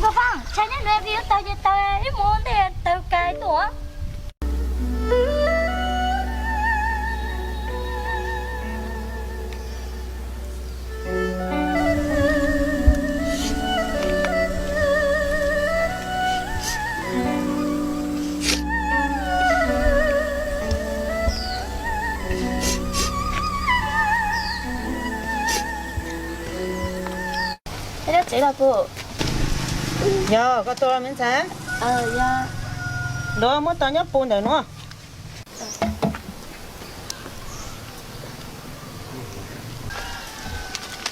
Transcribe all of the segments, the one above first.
Nkauj Faaj, tshav nyob nuav peb yuav taug ces taug, ib mus ua ntej taug kais tuaj. Nyob tsev los puj? Yog koj tuaj los me ntxhais? Luag muab tau nyob puag ntawm nuav.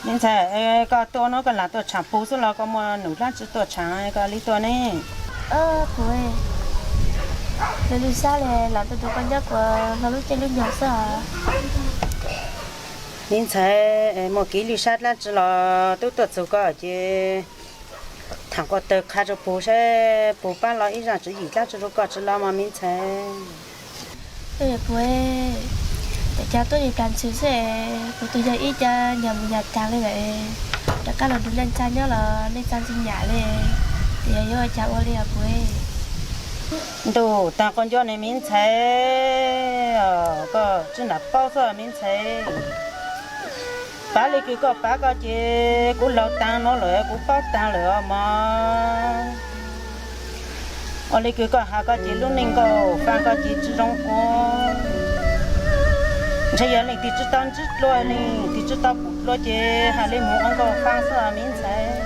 Me ntxhais, koj tuaj nuav koj lam tuaj tshaam puag xwb los koj muaj num dlaab tsi tuaj tshaam koj li tuaj ne? Puj, lub sab le los tuaj nrug koj nyob kuas hlo lub caij lub nyoog xwb os. Me ntxhais, muaj kev lwj sab dlaab tsi los tub tuaj txug koj ces thaam quas tawg qha rua puj saib puj paab los ib zaaj tswv yim dlaab tsi rua koj tsi los mas me ntxhais. Puj, teb cov tuab neeg plag ntxhw xwb, kuv tug yog ib cov nyag mus nyag taag le lawm, rov qab los nrug neej txag nyob los neej txag ntxi nyam le, tes yog yuav ua caag ua le os puj. Ntuj taag quas ncuab ne me ntxhais, koj tsi nam paub xwb me ntxhais. Pav le kws koj pav koj ces kuv laug taag nuav lawm kuv paub taag lawm os mog. Ua le kws koj has koj ces lub neej nkauj faaj koj ces tsi zoo ua. Ntshe yog leej twg tsi tau ntsib dlua, leej twg tsi tau pum dlua ces has le moog ua nkauj faaj xwb me ntxhais.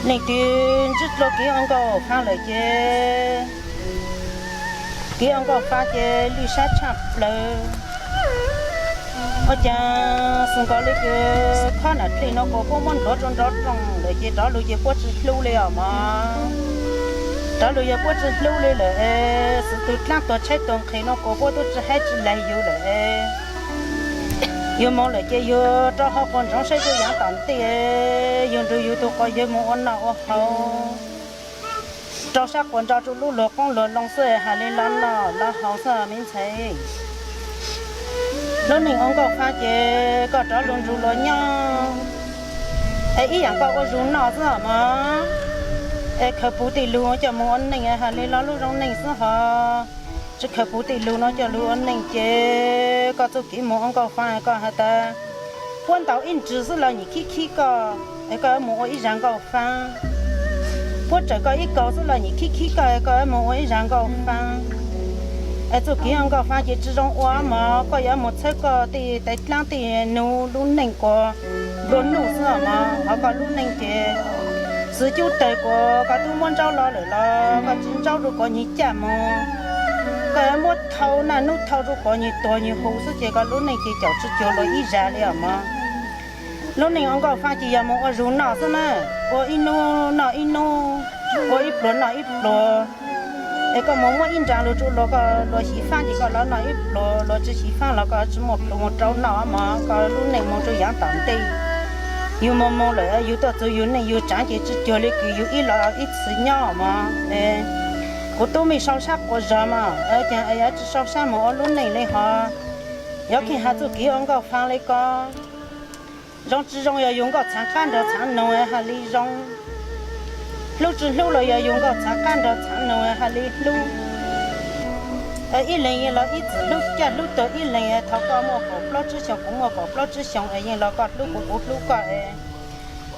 Leej twg ntsib dlua kev ua nkauj faaj lawm ces kev ua nkauj faaj ces lwj sab tshaaj plawg. Ua caag xwm nkaus le kws khob nam dlej nuav kuas puab muab nrhuav rua nrov rooj lawm ces rov lug ces puab tsi hlub le os mog. Rov lug yog puab tsi hlub le lawm es xwm tug dlaab tuag tshaib tuag nqhis nuav kuas puab tub tsi haib tsi laig yug lawm es yug moog lawm ces yug rau hauv quas ntsoov saib tub yaav tom ntej, yug nrug yug tug quas yawg moog ua noj ua haus, rau sab quas nrau rua lub luag qoob luag loo xwb has le los noj los haus xwb me ntxhais. Lub neej ua nkauj faaj ces koj rov lug nrug luag nyob es ib yaam koj ua zug noj xwb mog. Es khaws puv tej lug coj moog ua neej has le los lub zoo neej xwb hos tsi khaws puv tej lug nuav coj lug ua neej ces koj txuj kev moog ua nkauj faaj koj has tas puab ntaus ib nrwg xwb los nyiam khib khib koj es koj yuav moog ua ib zag nkauj faaj. Puab tsawm koj ib kaug xwb los nyiam khib khib koj es koj yuav moog ua ib zag nkauj faaj. Es txuj kev ua nkauj faaj ces tsi zoo ua mog, koj yuav moog txhawb koj tej tais dlaab tej nug lub neej kuas nplua nuj xwb mog. Hos koj lub neej ces xwv cub tawg kuas koj tub muab ntsaub los lawm los koj tsi ntsaub rua kuas nyag caj moog, koj yuav muab thau naj nub thau rua kuas nyag tuag nyag hu xwb ces koj lub neej ces caum tsi cuag luag ib zag li os mog. Lub neej ua nkauj faaj ces yog moog ua zug noj xwb na, ua ib nub noj ib nub, ua ib pluag noj ib pluag. Es koj moog muab ib nra lug rua luag, koj luag xyiv faab ces koj los noj ib pluag, luag tsi xyiv faab los koj tsi muaj pluag moog rau noj mog. Koj lub neej moog rua yaav tom ntej, yug moog moog lawm yug tuaj txug yug neej yug tsaav ces tsi cuag le kws yug ib los ib txwm nyob mog. Kuv tub mej sau sab quas zog mog, caag yuav tsi sau sab moog ua lub neej le hos yuav kheev has txuj kev ua nkauj faaj le koj. Zoo tsi zoo yog yug nkauj txhaav qab nrug txhaav noog has le zoo. Hlub tsi hlub los yog yug nkauj txhaav qab nrug txhaav noog has le hlub. Ib leeg los ib txwm hlub caj hlub tuag ib leeg, thaus koj muaj kaum plaub tsib xyoos kuv muaj kaum plaub tsib xyoos es yeej los koj hlub kuv kuv hlub koj.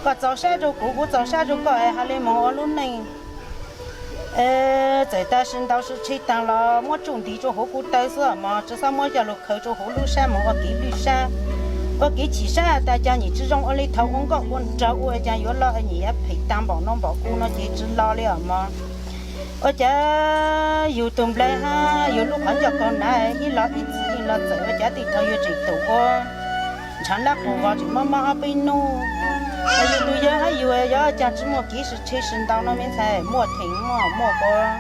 Koj txaus sab rua kuv kuv txaus sab rua koj es has le moog ua lub neej. Txawm tas sis ntau sis tsheej taag los muab tsuj nti rua huv kuv taw xwb mog, tsi xob muab coj lug khaws rua huv lub sab moog ua kev lwj sab. Ua kev chim sab tas caag nyiam tsi zoo ua le thaus ua nkauj ua nraug ua caag yuav loj nyiam yuav phem taag npaum nuav npaum kuv nuav ces tsi loj le os mog. Ua caag yug tug nplaig hab yug lub qhov ncauj kaug nav ib los ib txwm yeej los txawm ua caag tej thaus yug tseem tum ua ntshav nab qus vog tseem mob mob ob peb nub. Yug tug yawg hab yug yog caag tsi muaj kev sib tsheej sib ntau nuav me ntxhais, muaj theem muaj muaj kuas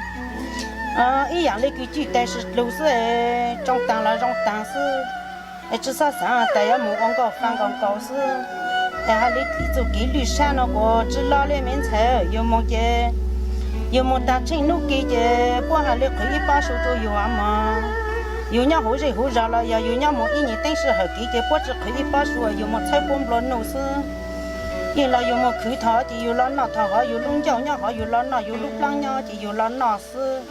ib yaam le kws cwj tag sis dlug xwb, tsoo taag los zoo taag xwb. Es tsi xob xaav tas yuav moog ua nkauj faaj nkaus nkaus xwb. Es has le txuj kev lwj sab nuav kuas tsi loj le me ntxhais, yug moog ces yug moog taag tsheej nub ke ces puab has le qhwv ib pob su rua yug mog. Yug nyob huv zej huv zog los yog yug nyob moog ib nyuas teeb sij hawm kev ces puab tsi qhwv ib pob su, yug moog txhawb puab nplua nuj xwb. Yeej los yus mus khwv thaum hov ces yus los noj, thaum hov yus lub ncauj nyob hov yus los noj, yus lub plab nyob ces yus los noj xwb.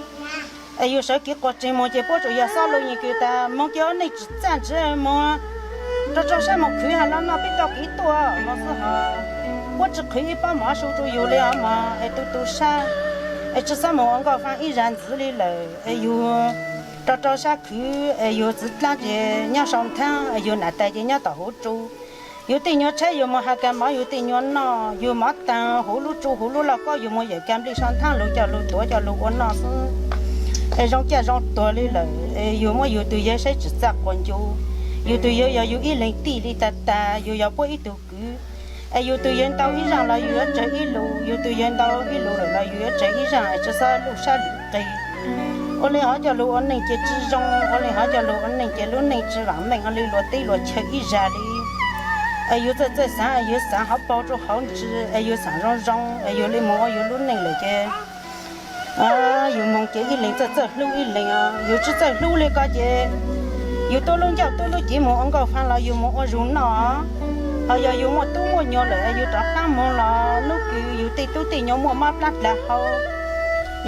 Es yus sawv kev quas tseg mus ces puab tsuas yog xob lug nyem kws tas moog ces ob neeg tsim txaj ntsig moog rau rau sab mus khwv has los noj peb tau kev tuaj no xwb hov. Puab tsi qhwv ib pob mov su rua yus li hov mog es tu tu sab, es tsi xob mus ua nkauj faab ib zag ntxiv li lawm es yus rau rau sab khwv es yus txiv dlaab ces nyob sau nthaab es yus nam tais ces nyob tom huv tsu. Yus tej nyuas tshaib yus mus has kas mov, yus tej nyuas noj, yus mov taag huv lub tsu huv lub lauj kaub yus mus yawm kas nplej sau nthaab lug coj lug tuav coj lug ua noj xwb. Es zoo caj zoo tuag li lawm es yus muab yus tug yawg saib tsim txaj quas ncu. Yus tug yawg yog yus ib leeg tij li tag tag, yus yog puab ib tug kwv. Es yus tug yawg ntau ib zaaj los yus yuav tsawg ib lus, yus tug yawg ntau ib lus lawm los yus yuav tsawg ib zaaj, es tsi xob luj sab luj qig. Ua li hov coj lug ua neej ces tsi zoo, ua li hov coj lug ua neej ces lub neej tsi vaam meej ua li luag teb luag chaw ib zag li. Es yus txawj txawj xaav, yus xaav hov paug rua hauv ntsis, es yus xaav zoo zoo, es yus li moog ua yus lub neej lawm ces yus moog ces ib leeg txawj txawj hlub ib leeg, yus tsi txawj hlub li ko ces yus tuab lub ncauj tuab lub cev moog ua nkauj faab los yus moog ua zug noj. Hos yog yus muaj tub muaj nyuas lawm yus rov qaab moog los nub kws yus tej tub tej nyuas muaj mob plab dlag hau,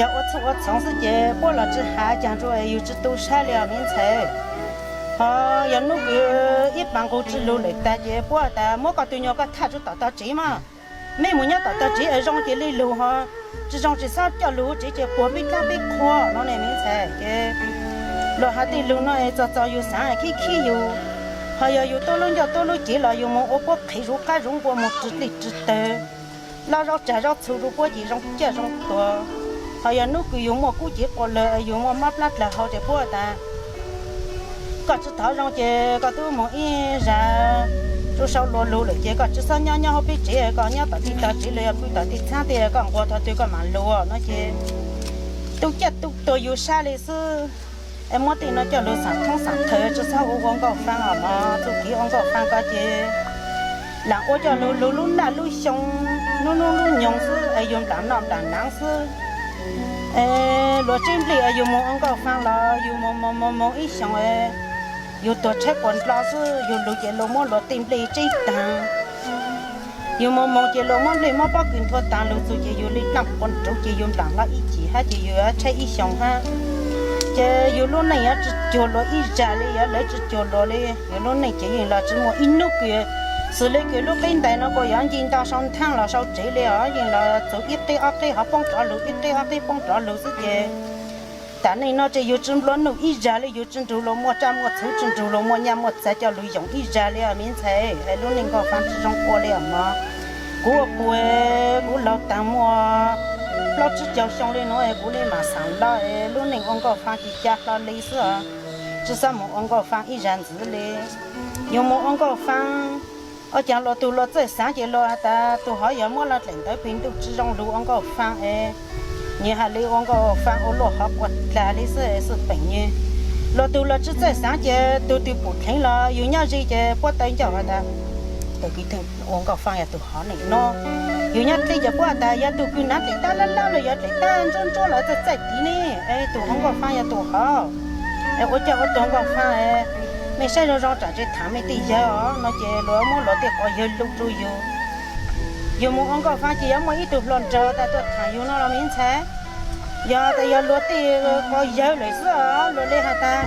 yog ua txhuj ua txhoov xwb ces puab los tsi has caag rua yus tsi tu sab li os miv ntxhais. Hos yog nub kws ib paag nqug tsi lug lawm tag ces puab has tas muab koj tug nyuas koj thaj rua tom tog tsev mas. Mej mus nyob tom tog tsev es zoo ces li lug hos, tsi zoo tsi xob coj lug tsev ces puag peb dlaab peb qhua no ne miv ntxhais ces. Luag has tej lug no es txog txog yus xaav khib khib yus. Hos yog yus tuab lub ncauj tuab lub cev los yus moog ua puab qhev zuv qaab zuv nqua moog rwg dlej rwg tawg, loj zaub tsag zaub txhu rua puab ces zoo caj zoo tuag. Hos yog nub kws yus muaj kub cev quas lawg yus muaj mob plab dlag hau ces puab tas koj tsi thov zoo ces koj tub moog ib zag rua sau lug lug lawm ces koj tsi xob nyob nyob hauv peb tsev, koj nyob tom tej tog tsev los yog pw tom tej txhaab tej, koj nquag tog twg koj maam lug no ces tu caj tu tuag yus sab li xwb. Es muab tej no coj lug xaam thoob xaam thawm tsi xob ua ua nkauj faab os mog. Txuj kev ua nkauj faab ko ces laam ua coj lug lug lub naj lub xyoo, lub nub lub nyoog xwb es yus nplaam noj nplaam naav xwb. Es luag tseb nplej es yus moog ua nkauj faab los yus moog moog moog moog ib xyoos es yus tuag tshaib quas nplo xwb, yus lug ces luag muab luag tej nplej tseb taag. Yus moog moog ces luag muab nplej muab pob kws nthua taag lug txug ces yus li plaaj quas nruv ces yus nplaam hlo ib cim hab ces yus yuav tshaib ib xyoos hab. Ces yus lub neej yuav tsi cuag luag ib zag li, yuav lawv tsi cuag luag li. Yus lub neej ces yeej los tsi muaj ib nub kws xws li kws lub qeb ntais no kuas yuav nce nto sau nthaab los sau tsev li os, yeej los txug ib qeb ob qeb hov poob rov lug, ib qeb ob qeb poob rov lug xwb ces tam neej no ces yus tsi nplua nuj ib zag li, yus tsi nrug luag muaj tsaj muaj txhuv, tsi nrug luag muaj nyaj muaj txag coj lug yoog ib zag li os miv ntxhais. Es lub neej nkauj faab tsi zoo ua li os mog. Kuv ua puag kuv laug taag muaj plaub tsib caug xyoo li nuav es kuv li maam xaam lug es lub neej ua nkauj faab ci ca hlo li xwb os. Tsi xob moog ua nkauj faab ib zag ntxiv li. Yus moog ua nkauj faab, ua caag luag tug luag txawj xaav ces luag has tas tug hov yog muab lug dlaim ntawv peg ntuj tsi zoo lug ua nkauj faab es, nyias has li ua nkauj faab ua luaj hov quas dlag li xwb es xwb peem nyeg. Luag tug luag tsi txawj xaav ces tug twg pum dheev los yus nyob ze ces puab taw ncauj has tas tug kws ua nkauj faab yog tug hov ne no. Yus nyob dleb ces puab has tas yog tug kws naav dlaim tab lab lab los yog dlaim tab ntsuab ntsuab los txawj txawj tiv ne, es tug ua nkauj faab yog tug hov. Es ua coj ua tug nkauj faab es, mej saib zoo zoo tsam tsev thaam mej tej yawg os no ces luag muab luag tej quas yawg lug rua yus. Yus moog ua nkauj faab ces yuav muaj ib tug hluas nraug tas tuaj thaam yus no los miv ntxhais. Yog tas yog luag tej quas yawg lawm xwb os, luag li has tas,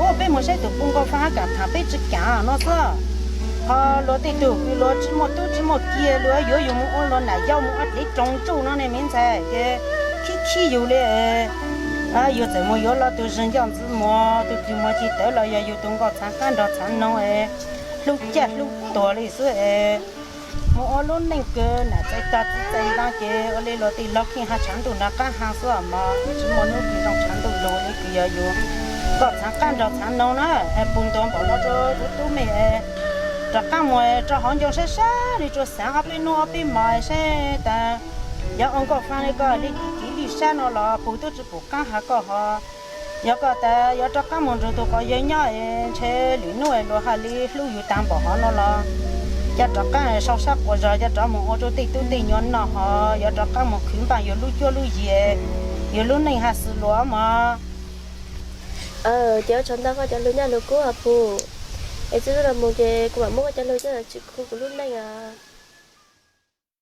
ub, peb moog saib tug puj nkauj faab hab kaam thaam peb tsi kaam no xwb. Hos luag tej tug kws luag tsi muaj tub tsi muaj ki luag yuav yus moog ua luag nam yau moog ua dlev roog ntsuj no ne miv ntxhais ces khib khib yus li. Yus txawm moog yuav luag tug zig ncauj ntxwv muag, tug twg muag ci tawv los yog yus tug nkauj txhaav qaab nrog txhaav noog es hlub caj hlub tuag li xwb es. Moog ua lub neej kws nam txais tog txiv txais ntaag ces ua li luag tej laug kheej has tshaav ntuj nrug qaab haa xwb mog. Tsi muaj nub kws zoo tshaav ntuj lug li kws yog yus nkauj txhaav qaab nrog txhaav noog na. Es puj ntuag npaum no rua tub mej rov qaab moog rua hauv ncoo sab sab li rua xaav ob peb nub ob peb mos saib tas yog ua nkauj faab li koj li kiv kiv lwj sab no los puj tub tsi pum qaab has koj hov. Yog koj tas yog rov qaab moog nrug tug quas yawg nyob es ntshe lwm nub es luag has li hlub yus taag npaum hov no los, coj rov qaab sau sab quas zog coj rov moog ua rua tej tub tej nyuas noj hov, yog rov qaab moog khwv npaaj yus lub cuab lub yig, yus lub neej has xwm luas mog. Ces ua tsaug ntau koj cov lug nyaj lug kub hov puj. Es txij lub no moog ces kuv maam muab koj cov lug coj tsi khu kuv lub neej os.